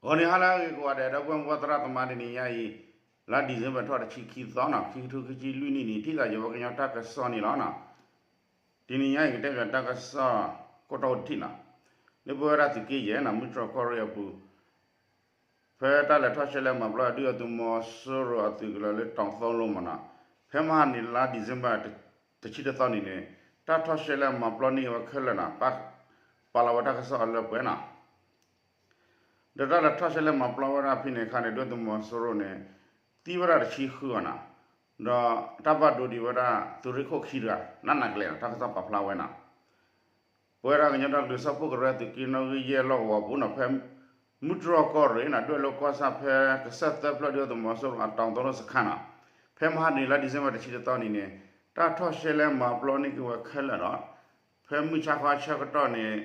ဂီၤနံၤဟါလၢအဂ့ၤကိးဂၤဒဲး ဒီပုၢ်ဝဲၢ်မိၢ်ပၢ်သရၣ်သမါ တနံၤညါအံၤ လါ December ထီၣ်တဆံခံသီနီၤ ခံကထိခံဆံလွံၢ်နံၣ်န့ၣ် ထံၣ်သးယဝဲကညီတၢ်ကစီၣ်န့ၣ်လီၤနီၤ. တနံၤညါအံၤကတဲဘၣ်တၢ်ကစီၣ် ကိၢ်တီအိၣ်တထံၣ်နီၤ လၢပဝဲဒၣ်သုးက့ယဲၢ်နီၤ မုၢ်တြီၢ်ကီၢ်ရ့ၣ်အပူၤ ဖဲတၢ်လဲၤထီၣ်ရှဲလဲၣ်မၤပျီဒုၣ်ဒါသုးမီၤစိရိၤအသုးကလၢၤလၢ တီသိလိမ့ၢ်နီၤ ဖဲမဟါတနံၤလါ December တဆံတသီနံၤန့ၣ် တၢ်ထီၣ်ရှဲလဲၣ်မၤပျီန့ၢ်ဝဲခဲလၢာ်နီၤ ပာ်လီၤဝဲတၢ်ကစီၣ်အလၢပှဲၤနီၤ ဒီးတၢ်လဲၤထီၣ်ရှဲလဲၣ်မၤပျီဝဲဒၣ်ဖဲန့ၣ်အခါန့ၣ် ဒုၣ်ဒါသုးမီၤစိရိၤန့ၣ် သံဝဲဒၣ်တဆံဃုဂၤနီၤ ဒီးတၢ်ဘၣ်ဒိဒံးဝဲဒၣ်သုးရ့ၣ်ခိၣ်ခံတဂၤ နးနးကလဲာ်နီၤ တၢ်ကစီၣ်ပာ်ဖျါဝဲနီၤ ပဝဲဒၣ်ကညီတၢ်ကလုာ်စၢဖှိၣ်ကရၢသုးက့နီၣ်ဂံၢ်ယဲၢ်လီၢ်ကဝီၤပူၤနီၤ ဖဲမုၢ်တြီၢ်ကီၢ်ရ့ၣ်နီၤ ဒွဲၣ်လိၤကီၢ်ဆၣ်ဖဲကစၢၢ်သၢဖျၢၣ်ဒုၣ်ဒါသုးမီၤစိရိၤအတီသိလိစခါနီၤ ဖဲမဟါတနံၤလါ December တဆံတသီနံၤန့ၣ် တၢ်ထီၣ်ရှဲလဲၣ်မၤပျီန့ၢ်က့ၤဝဲခဲလၢာ်ဒီး ဖဲမုၢ်ဆါခီဆၢကတီၢ်န့ၣ်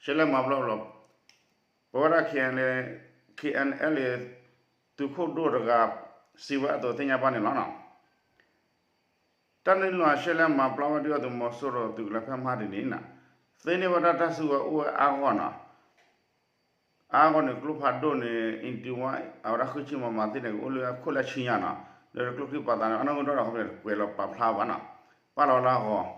ရှဲလဲၣ်မၤပျီလီၤ ပဝဲဒၣ် K N L သုးခိၣ်ဒိၣ်တဂၤ စံးဝဲအသိးသ့ၣ်ညါဘၣ်န့ၣ်လီၤနီၤ. တၢ်နုာ်လီၤရှဲလဲၣ်မၤပျီဝဲဒုၣ်ဒါသုးမီၤစိရိၤသုးကလၢၤဖဲမဟါတနံၤန့ၣ်နီၤ သ့န့ၢ်ဝဲဒၣ်တၢ်စုကဝဲၤအိၣ်ဝဲအါဂီၢ်နီၤ အါဂီၢ်န့ၣ် ကျိဖးဒိၣ်န့ၣ် အ့ၣ်တံၣ်ဝါ အဝဲဒၣ်ဃုဆံ မမ သ့ၣ်န့ၣ် ကအိၣ်လၢအခိၣ်လၢဆံညါနီၤ လၢကျိချံပာ်သးန့ၣ် အနီၣ်ဂံၢ်ဒီးဒီး ခီပညီကွဲးလီၤပာ်ဖျါဘၣ်နီၤ ပာ်လီၤလၢအဂီၢ်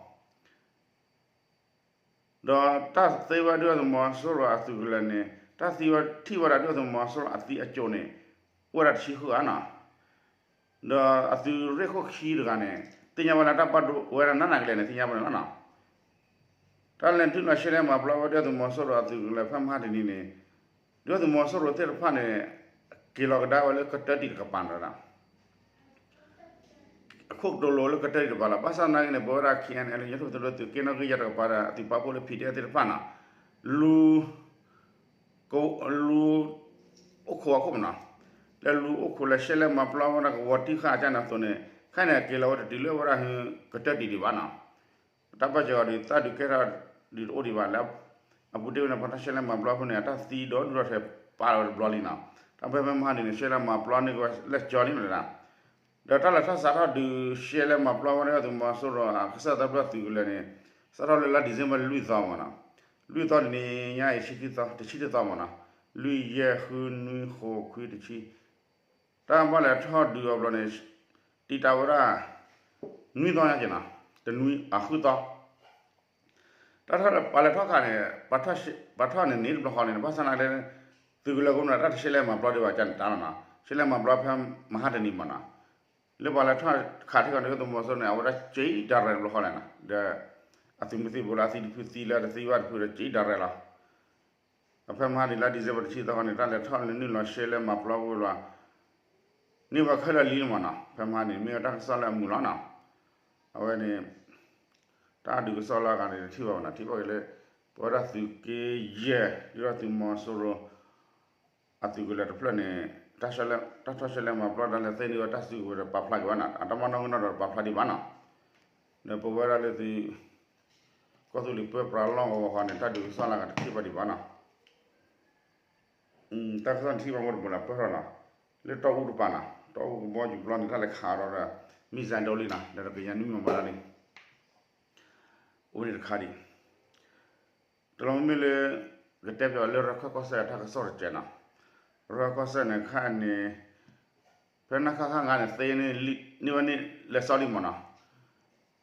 ဒီးတၢ်သ့ဝဲဒုၣ်ဒါသုးမီၤစိရိၤအသုးကလၢၤန့ၣ် တၢ်သံဝဲထံၣ်ဝဲဒၣ်ဒုၣ်ဒါသုးမီၤစိရိၤအသံအကၠိၣ်န့ၣ် အိၣ်ဝဲဒၣ်တဆံဃုဂၤနီၤ ဒီးအသုးရ့ၣ်ခိၣ်ခံတဂၤန့ၣ် သ့ၣ်ညါဝဲလၢတၢ်ဘၣ်ဒိဝဲဒၣ်နးနးကလဲာ်န့ၣ် သ့ၣ်ညါဝဲန့ၣ်လီၤနီၤ. တၢ်လဲၤနုာ်လီၤရှဲလဲၣ်မၤပျီဝဲဒုၣ်ဒါသုးမီၤစိရိၤအသုးကလၢၤဖဲမဟါတနံၤန့ၣ် ဒုၣ်ဒါသုးမီၤစိရိၤသ့ၣ်တဖၣ်န့ၣ် က့ၤလီၤကဒါဝဲလၢကတၢၢ်တံၢ်တကပၤန့ၣ် အခိၣ်ကတိၤလိၤလၢကတၢၢ်တံၢ်တကပၤလီၤ. ဘၣ်ဆၣ်သနာ်က့န့ၣ် ပဝဲဒၣ် K N L ကညီတၢ်ထူၣ်ဖျဲးသုးက့နီၣ်ဂံၢ်ယဲၢ်တကပၤဒီး အသုးပာ်ဖှိၣ်လၢ P D F သ့ၣ်တဖၣ်နီၤ လူၤ ကလူၤအိၣ်ခိးအခိၣ်မနီၤ လၢလူၤအိၣ်ခိးလၢရှဲလဲၣ်မၤပျီဝဲဒၣ်ကဝီၤတံၢ်ဃာ်အကၢ်န့ၣ်အသိးန့ၣ် ခဲအံၤန့ၣ် က့ၤလီၤဝဲတတုၤလၢဝဲဒၣ် ကတၢၢ်တံၢ်ဒံးဘၣ်နီၤ တၢ်ဘၣ်စၢၤအီၤဒုး သၣ်ဒုးကဲထီၣ်ဒုးတအိၣ်ဒံးဘၣ်လၢ အပူၤတ့ၢ်ဝဲန့ၣ် ပှၤထီၣ်ရှဲလဲၣ်မၤပျီဖိန့ၣ် အတၢ်သံဒီဒူၣ်ဒီထၢပာ်လီၤတဘျီလံနီၤ တၢ်ဖဲဖဲမဟါန့ၣ်န့ၣ် ရှဲလဲၣ်မၤပျီန့ၢ်က့ၤဝဲလၢကၠီလံနီၤ ဒီးတၢ်လဲၤထီၣ်စးထီၣ်ဒုးရှဲလဲၣ်မၤပျီဝဲဒၣ်သုးမီၤစိရိၤအကစၢ်သၢဖျၢၣ်သုးကလၢၤန့ၣ် စးထီၣ်လၢလါ December လွံၢ်သီမနီၤ လွံၢ်သီတနံၤညါအံၤ ဆံခံသီ တဆံတသီမနီၤ လွံၢ်ယဲၢ်ဃုနွံဃိးခွံတဆံ တၢ်ဘၣ်လဲၤထီၣ်ဒုးအီၤဘျီန့ၣ် တံာ်တာ်ဝဲဒၣ် နွံသီညါက့ၤနီၤ တနွံအဃုသီ တၢ်ထီၣ်ပှၤလဲၤထီၣ်ခးန့ၣ် ပှၤထီၣ်န့ၣ်န့ၣ်တဘျီဃီန့ၣ် ဘၣ်ဆၣ်နာ်က့ သုးကလၢၤကိးမုၢ်နံၤ တၢ်တရှဲလဲၣ်မၤပျီဒံးဘၣ်ကန့ၣ်တၢ်လီၤနီၤ ရှဲလဲၣ်မၤပျီဖဲမဟါတနံၤမနီၤ လၢပှၤလဲၤထီၣ်ခးထံၣ်ကီးန့ၣ် သုးမီၤစိရိၤန့ၣ် အဝဲဒၣ်ကၠံဒၣ်ရဲၣ်တဘျီဃီလဲၣ်နီၤ ဒီး အသုးမုၢ်သံၣ်ဘိလၢအသံတဖုသံလၢတသံဘၣ်တဖုဒီးကၠံဒၣ်ရဲၣ်လီၤ အဖဲမဟါန့ၣ်လါ December တဆံသီခီန့ၣ် တၢ်လဲၤထီၣ်လဲၤနုာ်လီၤရှဲလဲၣ်မၤပျီဝဲလီၤ န့ၢ်ဝဲခဲလၢာ်လံမနီၤ ဖဲမဟါန့ၣ် မ့ၢ်ဝဲတၢ်ကစီၣ်လၢအမုာ်လီၤနီၤ အဝဲန့ၣ် တၢ်ဒုးကစီၣ်လၢအဂၤန့ၣ် တထံၣ်ဘၣ်ဘၣ်နီၤ ထံၣ်ဘၣ်က့ၤလၢ ပဝဲဒၣ်သုးက့ယဲၢ် ဒ်သိးသုးမီၤစိရိၤ အသုးကလၢၤတဖျၢၣ်န့ၣ် တၢ်ထီၣ်ရှဲလဲၣ်မၤပျီတၢ်လဲၤသ့န့ၢ်ဝဲတၢ်စုကဝဲၤဒီးပာ်ဖျါက့ၤဝဲနီၤ အတၢ်မၤနီၣ်ဂံၢ်နီၣ်ဒီးပာ်ဖျါဒံးဘၣ်နီၤ ဒီးပဝဲဒၣ်လၢသုး ကီၢ်သူလ့ၤပၢပြးလီၢ်ကဝီၤဃီန့ၣ် တၢ်ဒုးကစီၣ်လၢအဂၤတထံၣ်ဘၣ်ဒံးဘၣ်နီၤ တၢ်ကစီၣ်န့ၣ်ထံၣ်ဘၣ်မ့ၢ်တမုာ်လၢပၢၢ်ထီၣ်နီၤ လၢတီအူတပၤနီၤ တီအူကဘီယူၤပျီန့ၣ် တၢ်လဲၤခးဒီး missile ဒိလံနီၤ ဒီးတကယၤနွံမံၤမၤလၢလံ အိၣ်န့ၣ်တခါဒံး တလီၤမ့မ့ၢ်လၢ ကတဲပၠီလၢရခၢၣ်ကီၢ်စဲၣ်အတၢ်ကစီၣ်တစဲးနီၤ ရခၢၣ်ကီၢ်စဲၣ်န့ၣ်ခါန့ၣ် ဖဲနခခ ငါးန့ၣ် သ့န့ၢ်ဝဲန့ၣ်လဲၤစီလံမ့ၢ်နီၤ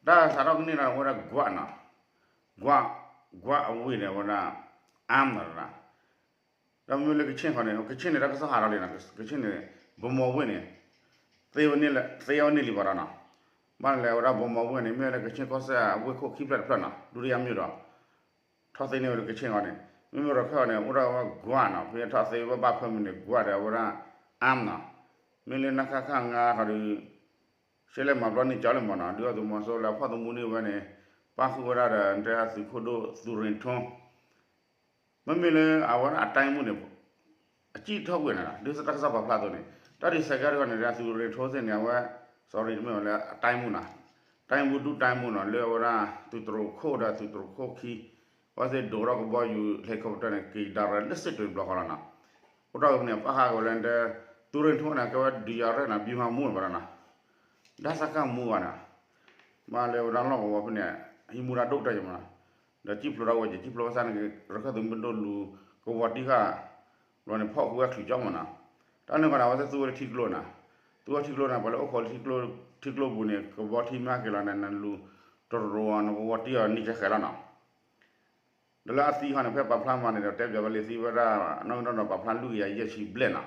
တၢ်စးထီၣ်ကန့ၢ်နီၤ အဝဲဒၣ်ကွးနီၤ ကွး ကွးအဝ့ၢ်န့ၣ် အဝဲဒၣ် အါမးနီၤ ဒီးမ့မ့ၢ်လၢကခ့ၣ်ဃီန့ၣ် ကခ့ၣ်န့ၣ် တၢ်ကစီၣ်ဟးထီၣ်လံနီၤ ကခ့ၣ်န့ၣ် ဗန်းမော်ဝ့ၢ်န့ၣ် သ့ဝဲန့ၣ်လံဘၣ်ဒီးနီၤ ဘၣ်လဲၣ်ဝဲဒၣ် ဗန်းမော်ဝ့ၢ်န့ၣ် မ့ၢ်ဝဲဒၣ်ကခ့ၣ်ကီၢ်စဲၣ်အဝ့ၢ်ခိၣ်ခံဖျၢၣ်တဖျၢၣ်နီၤ ဒုတိယမြို့ဒီး ထီၣ်သ့န့ၢ်ဝဲလၢကခ့ၣ်ဃီန့ၣ် မ့မ့ၢ်ရခၢၣ်ဃီန့ၣ် အိၣ်ဒၣ်ဝဲကွးနီၤ ဖဲထီၣ်သ့ဝဲဘၣ်ဖၢမုၢ်န့ၣ် ကွးဒီးအဝဲဒၣ် အါမးနီၤ မ့ၢ်လၢ နခခ ငါးဃီဒီး ရှဲလဲၣ်မၤပျီန့ၢ်ကၠီလံမ့ၢ်နီၤ ဒုၣ်ဒါသုးမီၤစိရိၤလၢအဖီၣ်သမူန့ၢ်ဝဲန့ၣ် ပၣ်ဃုာ်ဝဲဒၣ်ဒီး တဲအသုးခိၣ်ဒိၣ် သုးရ့ၣ်ထိ မ့မ့ၢ်လၢအဝဲဒၣ်အတိုင်းမှူးန့ၣ် အစံၣ်ထီၣ်ကွံာ်န့ၣ်လီၤ ဒ်သိးတၢ်ကစီၣ်ပာ်ဖျါအသိးန့ၣ် တၢ်ဒုးစဲးကဲထီၣ်န့ၣ် သုးရ့ၣ်ထိသ့ၣ်န့ၣ် အဝဲ sorry တမ့ၢ်ဝဲလၢအတိုင်းမှူးနီၤ တိုင်းမှူး ဒုတိုင်းမှူးနီၤ လၢအဝဲဒၣ်သုးတရူးခိၣ်ဒီးသုးတရူးခိၣ်ခံ အဝဲသ့ၣ်ဒိးထီၣ်ကဘီယူၤ helicopter န့ၣ် က့ၤဒၣ်ရဲၣ်လၢစ့ၣ်တွ့ၤတဘျီဃီလီၤနီၤ အိၣ်ထီၣ်က့ၤဖဲန့ၣ် ပၣ်ဃုာ်ဝဲလၢ သုးရ့ၣ်ထိန့ၣ် ကဲဝဲဒုးယၤရဲၣ်နီၤ ဗျူဟာမှူးဘၣ်နီၤ ဒါစခန်းမှူးဘၣ်နီၤ မ့ၢ်လၢဝဲဒၣ်လီၢ်ကဝီၤဖဲန့ၣ် ဟံးမူဒါဒိၣ်ကတၢၢ်ယမနီၤ ဒီးစံၣ်ဖျိးထီၣ်ဝဲက့ၤ စံၣ်ဖျိးဝဲစ့ၢ်န့ၣ် ရခၢၣ်သုးမုၢ်ဒိၣ်လူၤကဝီၤတံၢ်ဃာ် ဘျီန့ၣ် ဖီၣ်ဃုာ်ဝဲချုးကၠီမးနီၤ, တၢ်န့ၣ်ဃီန့ၣ် အဝဲသ့ၣ်သူဝဲလၢထံကျိနၤ, သူဝဲထံကျိန့ၣ် ပှၤလၢအိၣ်ခိးလၢထံကျိပူၤန့ၣ် ကဘီထံမ့ၢ်ဟဲက့ၤလီၤန့ၣ် နလူၤတရိၤအီၤ နကဝီၤတံၢ်အီၤနံၣ်ကဲဃဲလီၤနီၤ. ဒီးလၢအသံခီန့ၣ် ဖဲပာ်ဖျါမၤန့ၣ်ဒီး တဲပၠးဝဲလံာ်သံဝဲဒၣ် နီၢ်ကဒီးနီၤ ပာ်ဖျါလွံၢ်ကယၤယဲၢ်ဆံဘျဲၣ်နီၤ,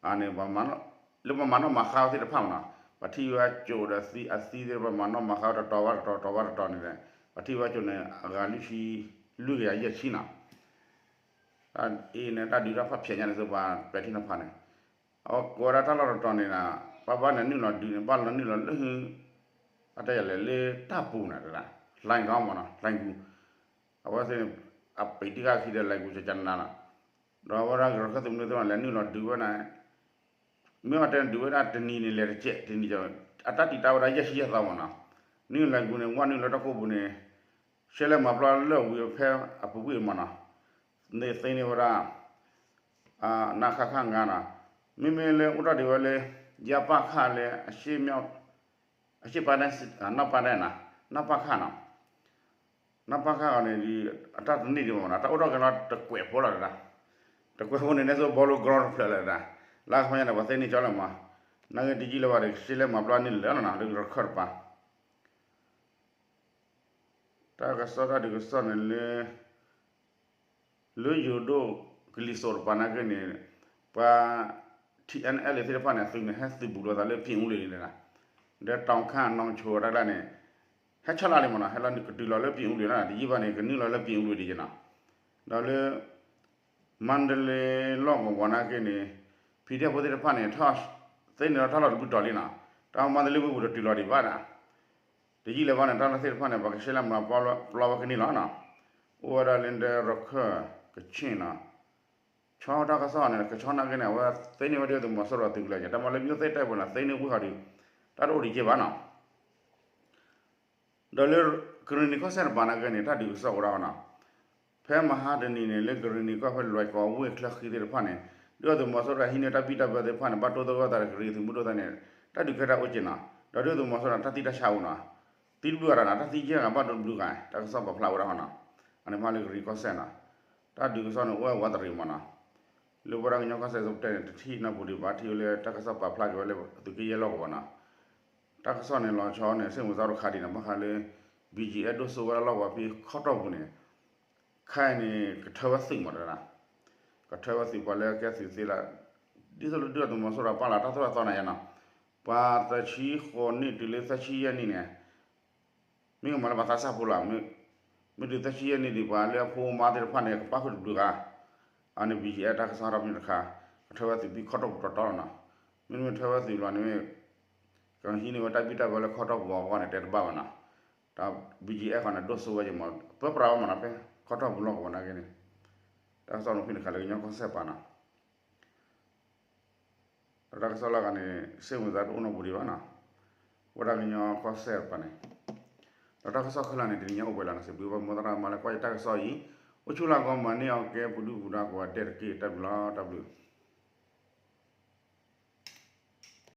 အန့ၣ် လၢပှၤမၤနီၣ်မၤဃါဝဲသ့ၣ်တဖၣ်မးနီၤ, ပှၤထံၣ်ဝဲကၠိဒီးသံအသံသ့ၣ်တဖၣ် မၤနီၣ်မၤဃါဝဲတတီၤဘၣ်တတီၤ တတီၤဘၣ်တတီၤန့ၣ်ဒီး ပှၤထံၣ်ဝဲကၠိန့ၣ် အဂၤလွံၢ်ဆံ လွံၢ်ကယၤယဲၢ်ဆံနီၤ. အအံၤန့ၣ် တၢ်ဒုးတၢ်ဖးဖျဲးညါန့ၣ် သုပှၤပဲာ်ထံနီၤဖးန့ၣ် အဝဲကိးဝဲဒၣ်တၢ်လီၢ်တတီၤန့ၣ်နီၤ, ပှၤဘၣ်န့ၣ်နုာ်လီၤဒုးန့ၣ် ဘၣ်လီၤနုာ်လီၤလၢ အတၢ်ယၤလဲၣ်လၢတၢ်ပူၤန့ၣ်တဒၣ် လှိုင်ခေါင်းမးနီၤ လှိုင်ဂူ အဝဲသ့ၣ်န့ၣ် အပံးတံၢ်ဃာ်ခံဒီး လှိုင်ဂူကကနၤနီၤ, ဒီးအဝဲဒၣ်ကရၢခၢၣ်သးမနုၤသ့ၣ်တဖၣ်လဲၤနုာ်လီၤဒုးဝဲန့ၣ် မ့ၢ်အတဲဒုးဝဲဒၣ်တနံၤန့ၣ် လဲၤတစဲး တနံၤ အတၢ်တံာ်တာ်ဝဲဒၣ်ယဲၢ်ဆံယဲၢ်သီမးနီၤ, နုာ်လီၤဂူန့ၣ် ဝဲနုာ်လီၤတၢ်ကိၢ်ပူၤန့ၣ် ရှဲလဲၣ်မၤပျီလၢဝံၤဖဲအပူၤကွံာ်မးနီၤ, န့ၣ်သ့န့ၢ်ဝဲဒၣ် နခခငါနီၤ, မ့မ့ၢ်လၢအိၣ်ထီၣ်ဒံးဝဲလၢ ယပခလၢ အရှေ့ပန်း အရှေ့ပန်း နီၢ်ပန်း နီၢ်ပန်းခနီၤ နီၢ်ပန်းခအီၤန့ၣ် အတၢ်တန့ၢ်ဒံးဘၣ်မးနီၤ, တၢ်အိၣ်ထီၣ်က့ၤလီၤတကွဲးဖိလီၤတဒၣ်, တကွဲးဖိန့ၣ် နဲဆိဘီလိကရီတဖျၢၣ်လီၤတဒၣ်, လၢခီပညီန့ၣ် ပှၤသ့န့ၢ်ကၠီလၢမး, နာ်က့တယံာ်လၢၤဘၣ်ဒီး ရှဲလဲၣ်မၤပျီန့ၢ်လၢာ်လီၤနီၤ လၢကရၢခၢၣ်တပၤ တၢ်ကစီၣ်တၢ်ဒုးကစီၣ်န့ၣ်လၢ လၢယိၤဒိၣ်ကလံၤစိးတပၤနာ်က့န့ၣ် ပှၤ ထံၣ်အဲၣ်အဲၣ်လ့သ့ၣ်တဖၣ်န့ၣ် အသုးန့ၣ် ဟဲသုးဘူးလိာ်သးလၢ ပြင်ဦးလွင် န့ၣ်လီၤ, ဒီးတောင်ခမ်း နောင်ချို တၢ်ကျါန့ၣ် ဟဲဆၢလၢ်လံမးနီၤ, ဟဲလီၤကတုၤလီၤလၢ ပြင်ဦးလွင် နီၤ, တယံာ်ဘၣ်န့ၣ် ကနုာ်လီၤလၢ ပြင်ဦးလွင် ဒံးက့နီၤ, ဒီးလၢ မန္တလေး လီၢ်ကဝီၤနာ်က့န့ၣ် PDF ဖိသ့ၣ်တဖၣ်န့ၣ် ထီၣ်သ့န့ၢ်လီၤတၢ်လီၢ်တဘျုးတီၤလံနီၤ, တၢ်မၤတလ့ဝ့ၢ်ပူၤဒီးတုၤလီၤဒံးဘၣ်နီၤ, တယံာ်လၢၤဘၣ်န့ၣ် တၢ်လီၢ်သ့ၣ်တဖၣ်န့ၣ် ပှၤကရှဲလဲၣ်မၤပျီဝဲကန့ၢ်လီၤနီၤ, အိၣ်ဝဲဒၣ်လၢဒဲရခၢၣ်ကဆ့ၣ်နီၤ, ဆီတၢ်ကစီၣ်န့ၣ် ကဆီနာ်က့န့ၣ် အဝဲသ့န့ၢ်ဝဲဒၣ်သုးမီၤစိရိၤသုးကလၢၤညါ, တၢ်မၤလၢမ့ၢ်သ့ၣ်တဲပူၤန့ၣ် သ့န့ၢ်ဝ့ၢ်ဟီဒုး တၢ်တအိၣ်ဒံးက့ဘၣ်နီၤ ဒီးလၢကရ့ၣ်နံၤကီၢ်စဲၣ်တပၤနာ်က့န့ၣ် တၢ်ဒုးကစီၣ်အိၣ်ဒၣ်နီၤ, ဖဲမဟါတနံၤန့ၣ် လၢကရ့ၣ်နံၤကီၢ်ဖဲလွဲၢ်ကီၢ်ဝ့ၢ်ချၢဃံသ့ၣ်တဖၣ်န့ၣ် ဒုၣ်ဒါသုးမီၤစိရိၤဟံးန့ၢ်တၢ်ဘံၣ်တၢ်ဘၢသ့ၣ်တဖၣ်န့ၣ် ဘၣ်တိသဂၢၢ်သးဒီးကရ့ၣ်သုးမုၢ်ဒိၣ်သၢန့ၣ် တၢ်ဒုးကဲတၢ်အိၣ်က့နီၤ, ဒီးဒုၣ်ဒါသုးမီၤစိရိၤန့ၣ် တၢ်သံတၢ်ဆါအိၣ်နီၤ, သံတဘျုးဂၤဒီးနီၤ တၢ်သံယဲၢ်ဂၤဘၣ်ဒိတဘျုးဂၤ တၢ်ကစီၣ်ပာ်ဖျါဝဲဒၣ်ဟီနီၤ, အန့ၣ်မ့ၢ်လၢကရ့ၣ်ကီၢ်စဲၣ်နီၤ, တၢ်ဒုးကစီၣ်န့ၣ် အိၣ်ဝဲဝးတရံးမးနီၤ လၢပဝဲဒၣ်ကညီကီၢ်စဲၣ်စတဲန့ၣ် တထံၣ်နီတပူၤဒံးဘၣ် ထံၣ်ဝဲလၢတၢ်ကစီၣ်ပာ်ဖျါက့ၤဝဲလၢသုးက့ယဲၢ်လီၢ်ကဝီၤနီၤ, တၢ်ကစီၣ်န့ၣ်လီၤဆီန့ၣ် စ့ၣ်မုၢ်သီတခါဒံးနီၤ ဘၣ်ဃးလၢ BGF ဒိၣ်စိဝဲဒၣ်လီၢ်ကဝီၤဖဲခီတီၢ်ပူၤန့ၣ် ခဲအံၤန့ၣ် ကထၢဝဲသုးမးတဒၣ်, ကထၢဝဲသုးပှၤလၢကဲသုးသ့လၢ ဒ်သိးလၢဒုၣ်ဒါသုးမီၤစိရိၤပာ်လီၤတၢ်သိၣ်တၢ်သီနၤယါနီၤ, ပှၤသၢဆံဃိးနံၣ်တုၤလၢသၢဆံယဲၢ်နံၣ်န့ၣ် မ့ၢ်ကမၤလၢပှၤသးစၢ်ဖိလီၤ, မ့ၢ်တုၤသၢဆံယဲၢ်နံၣ်ဒံး ပှၤလၢအဖိအမါသ့ၣ်တဖၣ်န့ၣ် ကပၣ်ဃုာ်တဘျုးဂၤ, အန့ၣ် BGF တၢ်ကစီၣ်ဟးထီၣ်ဖဲန့ၣ်တခါ, ကထၢဝဲသုးဖဲခီတီၢ်ပူၤတီတီလီၤနီၤ, မ့တမ့ၢ်ထၢဝဲသုးလီၤန့ၣ် ကဟံးန့ၢ်ဝဲတၢ်ဘံၣ်တၢ်ဘၢလၢခီတီၢ်ပူၤအဂီၢ်န့ၣ် တဲတဘၣ်ဘၣ်နီၤ, တၢ် BGF ဃီန့ၣ်ဒိၣ်စိဝဲယမး ပၢပြးဝဲမးနီၤ ဖဲခီတီၢ်ပူၤလီၢ်ကဝီၤနာ်က့န့ၣ်, တၢ်ကစီၣ်န့ၣ်ဖဲန့ၣ်တခါလၢကညီကီၢ်စဲၣ်ပၤနီၤ ဒီးတၢ်ကစီၣ်လၢအဂၤန့ၣ် စ့ၢ်မုၢ်သးတအိၣ်နီတပူၤဒံးဘၣ်နီၤ, ဝဲဒၣ်ကညီကီၢ်စဲၣ်တပၤန့ၣ်, ဒီးတၢ်ကစီၣ်ခဲလၢာ်န့ၣ် တနံၤညါအိၣ်ပှဲၤလီၤနီၤ, စံးဘျုးဘၣ်မိၢ်သရၣ်မၤလၢကွၢ်ယတၢ်ကစီၣ်အံၤ, အိၣ်ဆူၣ်လၢ်ကီမၤန့ၢ်အီၤကဲပဒုၣ်ပဒါကိးဂၤဒဲးတက့ၢ် တၢ်ဘျုးလီၤ တၢ်ဘျုး